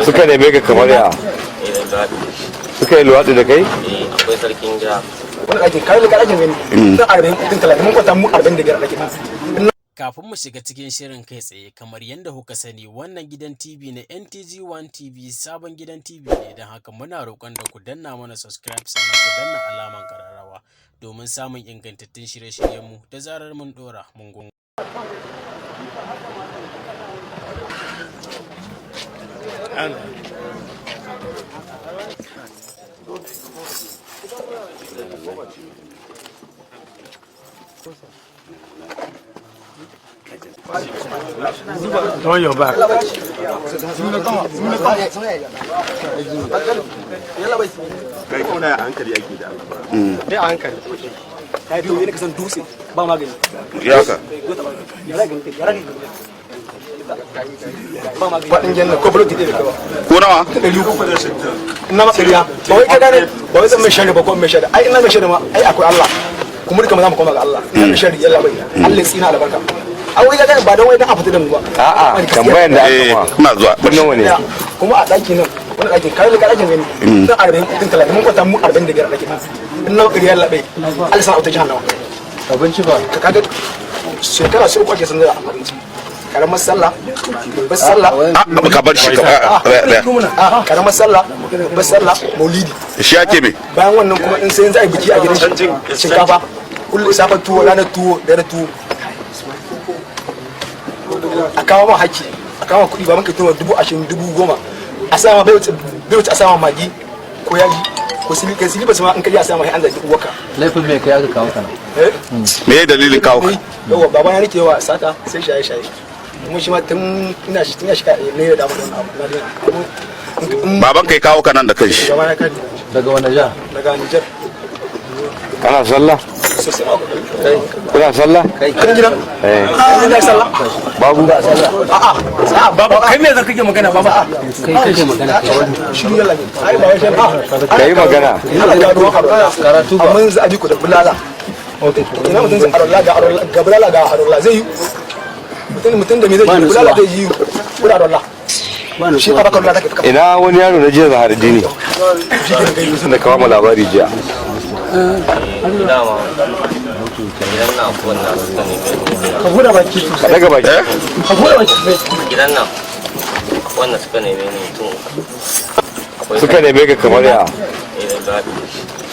Suka neme ka kamar ya? Suka yi luwaɗi da kai? Akwai sarkin gida. Wani ɗakin kare da ɗakin gani ɗan 40, ɗan 30, mun kwanta mu 45 a ɗakin. Kafin mu shiga cikin shirin kai tsaye, kamar yadda kuka sani, wannan gidan TV na NTG One TV sabon gidan TV ne, don haka muna roƙon da ku danna mana subscribe, sannan ku danna alaman kararrawa domin samun ingantattun shirye-shiryenmu da zarar mun ɗora. Mun gode. Turn your back. Kai kona a hankali ake da Allah. Dai a hankali ya biyo yana kasan dutse ba magani. Ya ka. Ya rage, ya rage, ba magani. Faɗin janna ko buloti ɗaya da kawa. Ko nawa? 300. Ina ma ƙarya ba wai ka gane ba wai zan mai shari ba ko mai shari. Ai ina mai shari ma, ai akwai Allah, kuma duka mu za mu koma ga Allah. Ina mai shari, yalla bai, Allah ya tsina albarka. A wai ka gane ba don wai dan a fita da mu ba. A'a, tambayan da aka ma. Ina zuwa. Kun nawa ne? Kuma a ɗaki nan, wani ɗakin kare da ɗakin gani ɗan 40, ɗan 30, mun kwanta mu 45 a ɗakin. Ina ƙarya, yalla bai, Allah sa auta jahannama. Abinci ba. Ka kaga shekara sai uku ake san da abinci, karamar sallah, babbar sallah. A ka bar shi ka a karamar sallah, babbar sallah, maulidi. Shi ake me? Bayan wannan kuma in sai za a yi biki a gidan shi, shinkafa kullum, safe tuwo, ranar tuwo, dare tuwo. A kawo ma haki, a kawo ma kuɗi ba maka tuwo 20,000, 10,000, a sama bai wuce a sama magi ko yaji ko sili kai sili ba su ma in ka je a sama sai an zagi uwarka. Laifin me kai aka kawo kana? Eh. Me dalilin kawo ka? Yawa baba na nake yawa sata, sai shaye shaye, kuma shi ma tun ina shi tun ya shiga ne da dama don abu na daina. Baban kai kawo ka nan da kanshi? Baba na kani. Daga wani jiha? Daga Niger. Kana sallah? Sosai ma. Kuna sallah? Kai gidan. Eh. Ina sallah. Babu. A'a a'a baba, kai me zaka kake magana baba? Kai kake magana kai. Shiru yalla ne ai ba wai shan Ka yi magana. Ana gado. Karatu ba. Amma yanzu abi ku da bulala, ina mutum zai arola ga arola ga bulala ga arola zai yi mutum da me zai yi bulala zai yi ku da arola shi ka baka arola zaka Ina wani yaro na jiya, Zahar Dini. Da kawo mu labari jiya. Dama gidan nan akwai wanda suka neme ni. Ka buɗe baki. Ka daga baki. Eh? Ka buɗe baki. Gidan nan akwai wanda suka neme ni mutum uku. Akwai Suka neme ka kamar ya? Luwaɗi.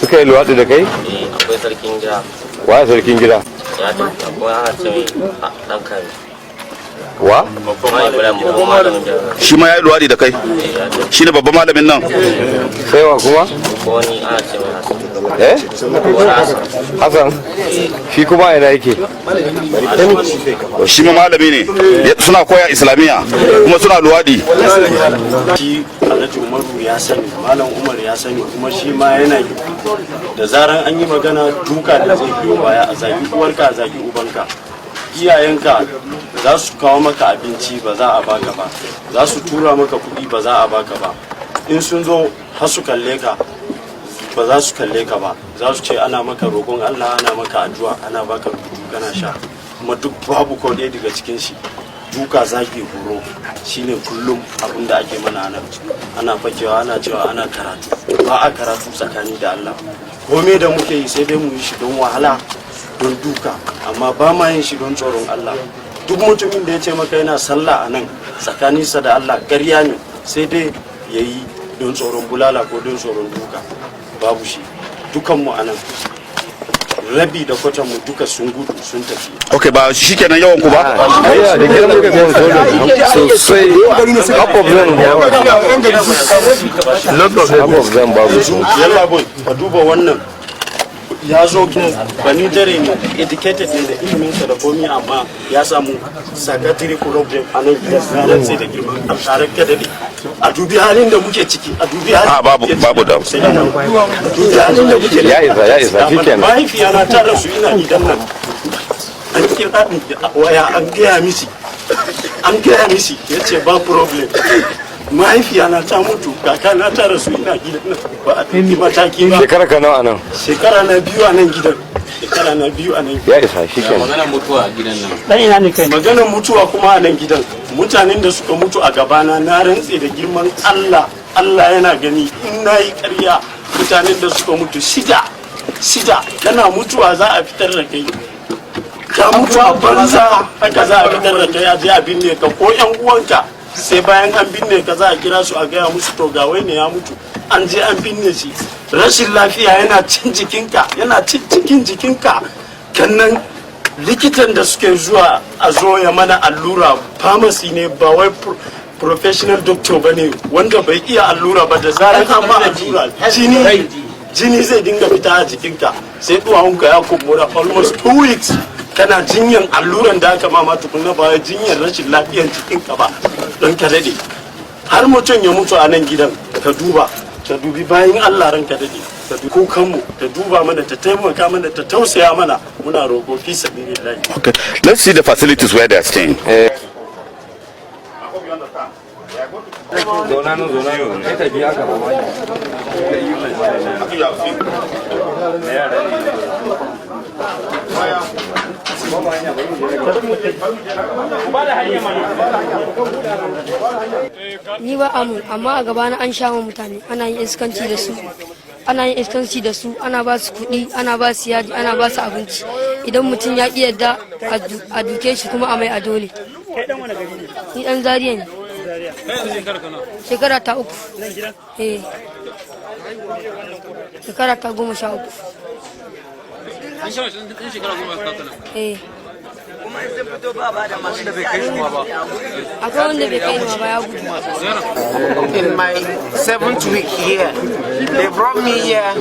Suka yi luwaɗi da kai? Eh, akwai sarkin gida. Waye sarkin gida? Ya tafi. Akwai ana ce mai ɗan kare. Wa? Babban Ibrahim, babban malamin jami'a. Shi ma ya yi luwaɗi da kai? Eh, ya tafi. Shi ne babban malamin nan? Sai wa kuma? Akwai wani ana ce mai Hassan. Eh? Wani Hassan. Hassan? Shi kuma ina yake? Shi ma malami ne. Suna koya islamiyya kuma suna luwaɗi. Shi Alhaji Umaru ya sani, Malam Umar ya sani, kuma shi ma yana yi. Da zaran an yi magana, duka da zai biyo baya, a zagi uwarka, a zagi ubanka. Iyayenka za su kawo maka abinci, ba za a baka ba. Za su tura maka kuɗi, ba za a baka ba. In sun zo har su kalle ka, ba za su kalle ka ba. Za su ce ana maka roƙon Allah, ana maka addu'a, ana baka rubutu kana sha. Kuma duk babu ko ɗaya daga cikin shi. Duka, zagi, horo shine kullum abin da ake mana nan. Ana fakewa ana cewa ana karatu, ba a karatu tsakani da Allah. Komai da muke yi sai dai mu yi shi don wahala, don duka, amma ba ma yin shi don tsoron Allah. Duk mutumin da ya ce maka yana sallah a nan tsakaninsa da Allah, ƙarya ne. Sai dai ya yi don tsoron bulala ko don tsoron duka. Babu shi. Dukanmu a nan, rabi da kwatanmu duka sun gudu sun tafi. Ok, ba shi kenan yawan ku ba? Ayya, da gidan muka gama sosai. Half of them. Half of them babu. Yalla boy, ka duba wannan, ya zo bani dare ne, educated ne da iliminsa da komi, amma ya samu psychiatric problem a nan gidan. Sai da girman a ka dade, a dubi halin da muke ciki, a dubi halin A babu babu da. sai ina dubi halin da muke. Ya isa, ya isa, shikenan. Mahaifiyana ta rasu, ina gidan nan, an kira ni a waya, an gaya misi, an gaya misi, ya ce ba problem. Mahaifiyana ta mutu, kakana ta rasu, ina gidan nan ba a ɗauki mataki ba. Shekara ka nawa nan? Shekara na 2 a nan gidan, shekara na 2 a nan. Ya isa, shikenan. Maganar mutuwa a gidan nan. Dan ina ne kai? Maganar mutuwa kuma a nan gidan, mutanen da suka mutu a gabana, na rantse da girman Allah, Allah yana gani in na yi ƙarya, mutanen da suka mutu shida shida. Kana mutuwa za a fitar da kai, ka mutu a banza haka za a fitar da kai, a je a binne ka, ko yan uwanka sai bayan an binne ka za a kira su a gaya musu, to ga ne ya mutu, an je an binne shi. Rashin lafiya yana cin jikinka, yana cin cikin jikinka. Kannan likitan da suke zuwa a zo ya mana allura, pharmacy ne, ba wai professional doctor ba ne, wanda bai iya allura ba. Da zarar an ma allura, jini jini zai dinga fita a jikinka, sai duwawunka ya kumbura. Almost 2 weeks kana jinyan alluran da aka mama tukunna, ba wai jinyan rashin lafiyan jikinka ba. Don ka daɗe har mutum ya mutu a nan gidan. Ka duba, ka dubi bayan Allah, ranka daɗe, ka dubi kukanmu, ta duba mana, ta taimaka mana, ta tausaya mana. Muna roƙo fi sabilillahi. Okay, let's see the facilities where they are staying. Zauna nan, zauna nan. Kai tafi haka ba. Ni ba amun, amma a gabana an sha wa mutane, ana yin iskanci da su, ana yin iskanci da su, ana ba su kuɗi, ana ba su yaji, ana ba su abinci. Idan mutum ya ƙi yadda, a duke shi kuma a mai a dole. Ni ɗan Zariya ne. Shekara ta 3. Eh, shekara ta 13. Eh, akwai wanda bai kai ni ba, ya gudu. In my seventh week here, they brought me here.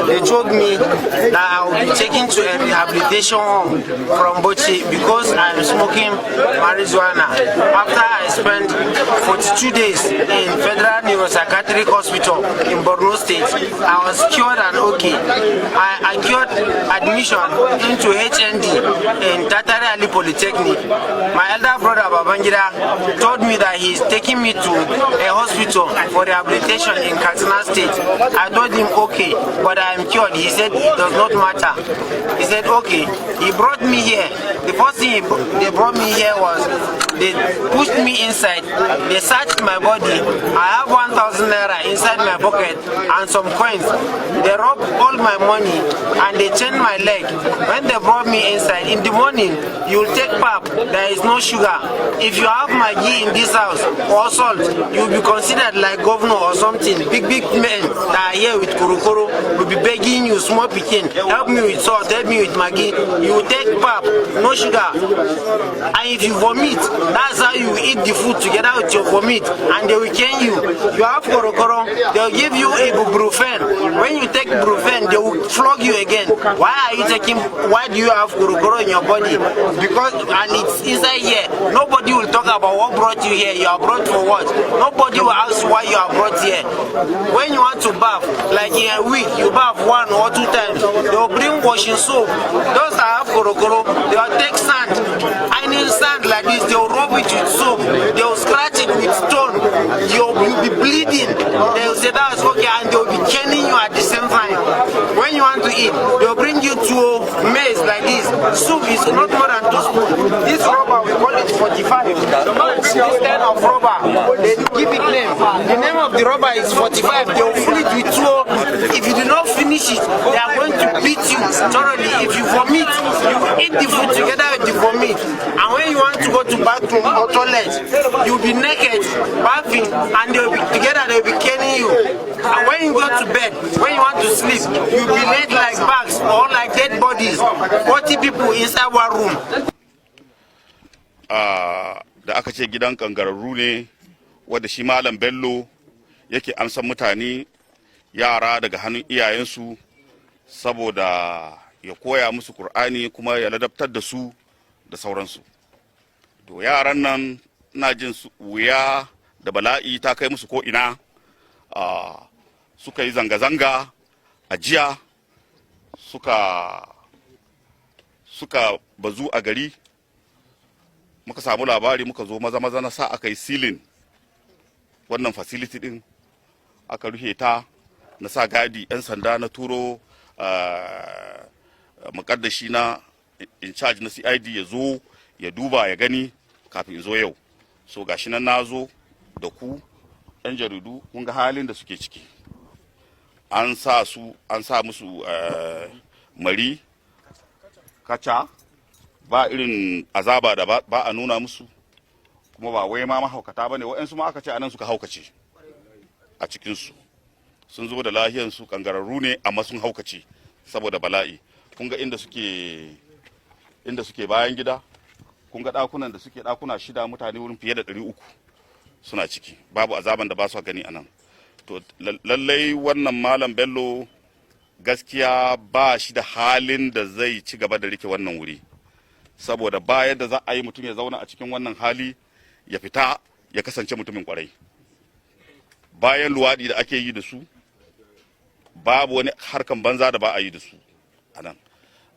They told me that I will be taken to a rehabilitation home from Bauchi because I am smoking marijuana. After I spent 42 days in Federal Neuropsychiatric Hospital in Borno State, I was cured and okay. I cured admission into HND in Tatari Ali Polytechnic. My elder brother Babangida told me that he is taking me to a hospital for rehabilitation in Katsina State. I told him okay, but I am cured. He said it does not matter. He said okay. He brought me here. The first thing they brought me here was they pushed me inside. They searched my body. I have 1,000 naira inside my pocket and some coins. They robbed all my money and they chained my leg. When they brought me inside, in the morning, you will take pap. There is no sugar. If you have Maggi in this house or salt, you will be considered like governor or something. Big, big men that are here with kurukuru will be begging you, small pikin, help me with salt, help me with Maggi. You will take pap, no sugar. And if you vomit, that's how you eat the food together with your vomit, and they will cane you. You have korokoro, they will give you ibuprofen. When you take ibuprofen, they will flog you again. Why are you taking, why do you have korokoro in your body? Because, and it's inside here. Nobody will talk about what brought you here. You are brought for what? Nobody will ask why you are brought here. When you want to bath, like in a week, you bath one or two times. They will bring washing soap. Those that have korokoro, they will take sand. I sand like this, they will rub it with soap. They will scratch it with stone. You'll be bleeding. They will say that's okay, and they will be caning you at the same time. When you want to eat, they will bring you two maize like this. Soup is not more than 2 spoons. This rubber, we call it 45. This kind of rubber, they give it name. The name of the rubber is 45. They will fill it with two. If you do not finish it, they are going to beat you thoroughly. If you vomit, you eat the food together with the vomit. And when you want to go to bathroom or toilet, you'll be naked, bathing, and they'll be together, they'll be caning you. And when you go to bed, when you want to sleep, you'll be laid like bags or like dead bodies. 40 people inside one room. Da aka ce gidan kangararru ne, wadda shi Malam Bello yake amsan mutane, yara daga hannun iyayensu, saboda ya koya musu Kur'ani kuma ya ladabtar da su da sauransu. To, yaran nan ina jin su wuya da bala'i ta kai musu ko ina, suka yi zanga-zanga a jiya, suka bazu a gari. Muka samu labari, muka zo maza maza, na sa aka yi sealing. Wannan facility din aka rufe ta, na sa gadi, 'yan sanda, na turo mukaddashi na in charge na CID ya zo ya duba ya gani kafin in zo yau. So gashi nan na zo da ku 'yan jaridu, kun ga halin da suke ciki. An sa su, an sa musu mari, kaca, ba irin azaba da ba a nuna musu. Kuma ba wai ma mahaukata ba ne, waɗansu ma aka ce anan suka haukace a cikinsu. Sun zo da lahiyansu, kangararru ne, amma sun haukace saboda bala'i. Kun ga inda suke bayan gida, kun ga ɗakunan da suke, ɗakuna shida, mutane wurin fiye da 300 suna ciki. Babu azaban da ba su gani anan. To lallai wannan Malam Bello gaskiya ba shi da halin da zai ci gaba da rike wannan wuri, saboda ba yadda za a yi mutum ya zauna a cikin wannan hali ya fita ya kasance mutumin kwarai. Bayan luwaɗi da ake yi da su, babu wani harkan banza da ba a yi da su a nan,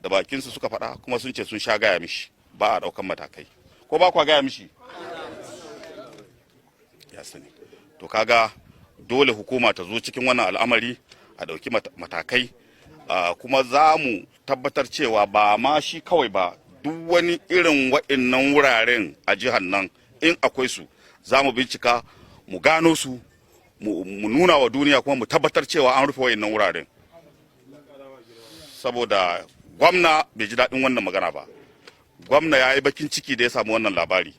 da bakinsu suka faɗa. Kuma sun ce sun sha gaya mishi, ba a ɗaukan matakai. Ko ba kwa gaya mishi? Ya sani. To kaga dole hukuma ta zo cikin wannan al'amari a ɗauki matakai. Kuma za mu tabbatar cewa ba ma shi kawai ba, duk wani irin wa'innan wuraren a jihar nan in akwai su, za mu bincika mu gano su, mu nuna wa duniya, kuma mu tabbatar cewa an rufe wa'innan wuraren, saboda gwamna bai ji daɗin wannan magana ba. Gwamna ya yi bakin ciki da ya samu wannan labari,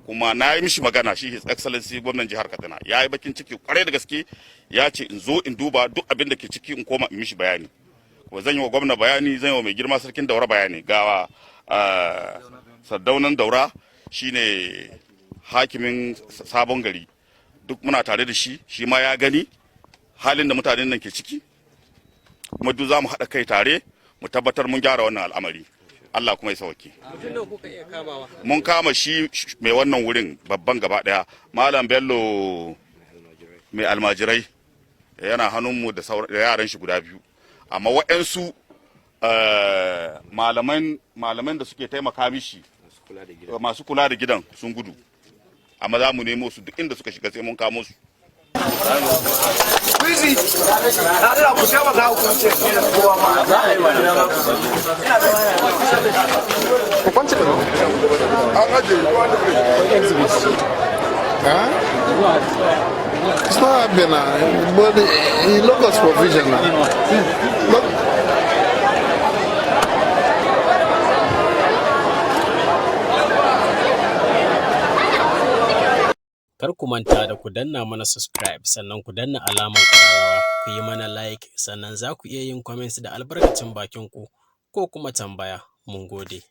kuma na yi mishi magana. Shi His Excellency gwamnan jihar Katsina ya yi bakin ciki kwarai da gaske. Ya ce in zo in duba duk abin da ke ciki, in koma in mishi bayani. Kuma zan yi wa gwamna bayani, zan yi wa mai girma sarkin Daura bayani. Ga Sardaunan Daura, shine hakimin Sabon Gari, duk muna tare da shi. Shi ma ya gani halin da mutanen nan ke ciki. Kuma duk za mu haɗa kai tare mu tabbatar mun gyara wannan al'amari. Allah kuma ya sauke. Mun kama shi mai wannan wurin babban gaba daya, Malam Bello mai almajirai, yana hannunmu da yaran shi guda biyu. Amma waɗansu malaman da suke taimaka mishi, masu kula da gidan, sun gudu, amma za mu nemo su. Duk inda suka shiga sai mun kamo su. Wizi, Allah ku taimaka ku ce kowa ma. Ku kwance da An ajiye. Huh? It's not happening now, but the locust provision now. Look. Kar ku manta da ku danna mana subscribe, sannan ku danna alamar ƙararrawa, ku yi mana like, sannan za ku iya yin comments da albarkacin bakin ku ko kuma tambaya. Mun gode.